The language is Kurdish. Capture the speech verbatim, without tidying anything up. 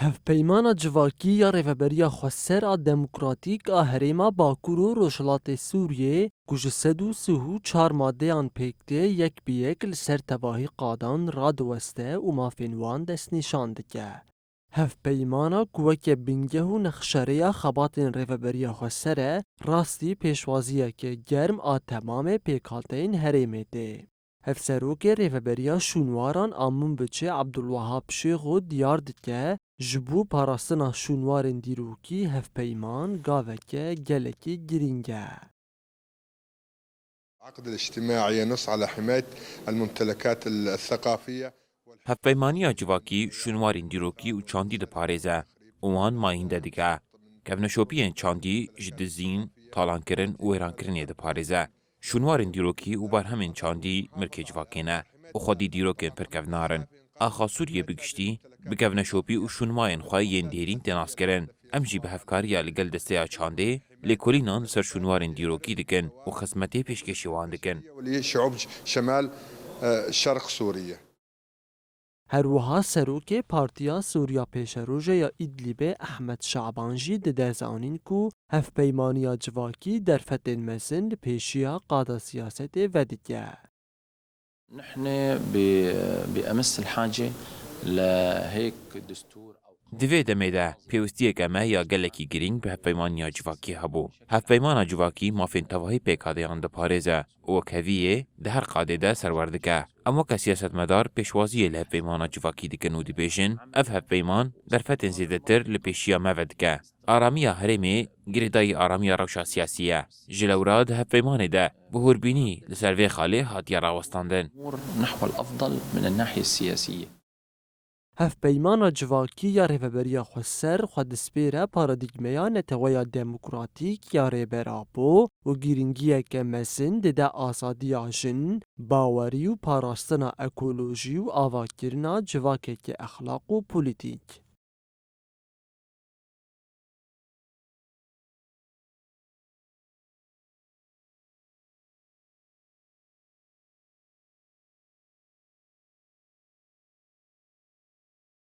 Hevpeymana civakî ya Rêveberiya Xweser a Demokratîk a Herêma Bakur û Rojhilatê Sûriyê, ku ji sed û sî û çar madeyan pêk tê, yek bi yek li ser tevahî qadan radiweste û mafên wan destnîşan dike. Hevpeymana ku weke bingeh û nexşerêya xebatên Rêveberiya Xweser e, rastî pêşwaziyeke germ a temamê pêkhateyên herêmê tê. Hevserokê Rêveberiya Şûnwaran a Minbiçê Abdulwehab Şêxo diyar dike, ji bo parastina şûnwarên dîrokî hevpeyman gaveke gelekî girîng e. العقد الاجتماعي ينص على حماية الممتلكات الثقافية. Hevpeymaniya civakî şûnwarên dîrokî û çandî diparêze û wan mayînde dike. Kevneşopiyên çandî ji dizîn, talankirin û wêrankirinê diparêze. Şûnwarên dîrokî û barhemên çandî milkê civakê ne û xwedî dîrokên pir kevnar in. Axa Sûriyê bi giştî bi kevneşopî û şûnwayên xwe yên dêrîn tê naskirin. Em jî bi hevkariya li gel desteya çandê lêkolînan li ser şûnwarên dîrokî dikin û xizmetê pêşkêşî wan dikin. ولشعوب شمال، آه، شرق سوريا. Her wiha serokê Partiya Sûriya Pêşerojê ya Îdlîbê Ehmed Şaban jî dide zanîn ku hevpeymaniya civakî derfetên mezin li pêşiya qada siyasetê vedike. نحن ب-، بأمس الحاجة لهيك دستور أو Di vê demê de pêwistiyeke me ya gelekî girîng bi hevpeymaniya civakî hebû. Hevpeymana civakî mafên tevahî pêkadeyan diparêze û wekheviyê di her qadê de serwer dike. Em weke siyasetmedar pêşwaziyê li hevpeymana civakî dikin û dibêjin, ev hevpeyman derfetên zêdetir li pêşiya me vedike. Aramiya herêmê girêdayî aramiya rewşa siyasî ye. Ji lewra di hevpeymanê de bihûrbînî li ser vê xalê hatiye rawestandin. الأمور نحو الأفضل من الناحية السياسية. Hevpeymana civakî ya Rêveberiya Xweser xwe dispêre paradîgmeya neteweya demokratîk ya Rêber Apo û girîngiyeke mezin dide azadiya jin, bawerî û parastina ekolojî û avakirina civakeke exlaq û polîtîk.